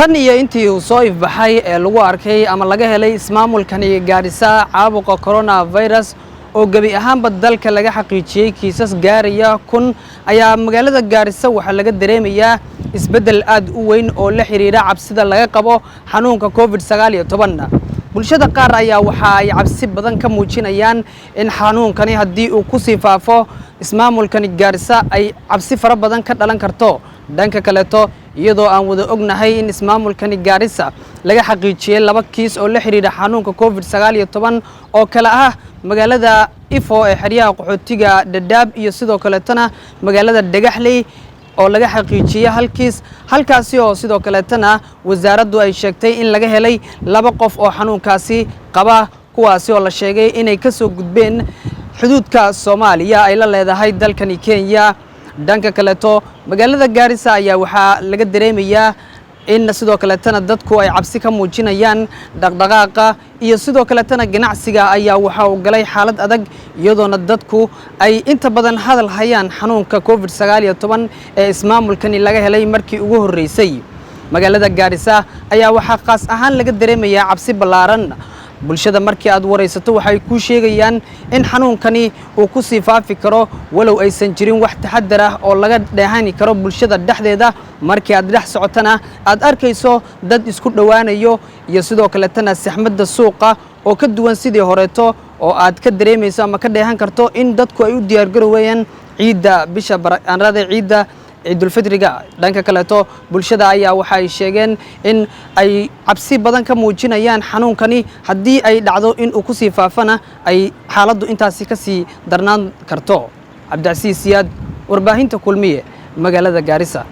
Tan iyo intii uu soo ifbaxay ee lagu arkay ama laga helay ismaamulkani Gaarisa caabuqa coronavirus oo gebi ahaanba dalka laga xaqiijiyey kiisas gaaraya 1000, ayaa magaalada Gaarisa waxaa laga dareemayaa isbeddel aad u weyn oo la xiriira cabsida laga qabo xanuunka COVID-19. Bulshada qaar ayaa waxa ay cabsi badan ka muujinayaan in xanuunkani haddii uu kusii faafo ismaamulkani Gaarisa ay cabsi fara badan ka dhalan karto. Dhanka kaleeto, iyadoo aan wada ognahay in ismaamulkani Gaarisa laga xaqiijiyey 2 kiis oo la xidhiidha xanuunka COVID-19 oo kale ah magaalada Ifo ee xeryaha qaxootiga Dhadhaab iyo sidoo kaleetona magaalada Dhagaxley oo laga xaqiijiyey hal kiis, halkaasi oo sidoo kaleetana wasaaraddu ay sheegtay in laga helay 2 qof oo xanuunkaasi qaba, kuwaasi oo la sheegay inay ka soo gudbeen xuduudka Soomaaliya ay la leedahay dalkani Kenya. Dhanka kaleeto, magaalada Gaarisa ayaa waxaa laga dareemayaa in sidoo kaleetana dadku ay cabsi ka muujinayaan dhaqdhaqaaqa iyo sidoo kaleetana ganacsiga ayaa waxa uu galay xaalad adag, iyadoona dadku ay inta badan hadal hayaan xanuunka COVID-19 ee ismaamulkani laga helay markii ugu horreysay. Magaalada Gaarisa ayaa waxaa qaas ahaan laga dareemayaa cabsi ballaaran. Bulshada markii aad waraysato waxay kuu sheegayaan in xanuunkani uu ku sii faafi karo, walow aysan jirin wax taxadar ah oo laga dheehani karo bulshada dhexdeeda. Markii aad dhex socotana aad arkayso dad isku dhowaanayo iyo sidoo kaleetana saxmadda suuqa oo ka duwan sidii horeeto, oo aad ka dareemayso ama ka dheehan karto in dadku ay u diyaargarowayaan ciidda bisha anrada ciidda Ciidulfitriga. Dhanka kaleeto, bulshada ayaa waxa ay sheegeen in ay cabsi badan ka muujinayaan xanuunkani, haddii ay dhacdo in uu kusii faafana ay xaaladdu intaasi ka sii darnaan karto. Cabdicasiis Siyaad, Warbaahinta Kulmiye, magaalada Gaarisa.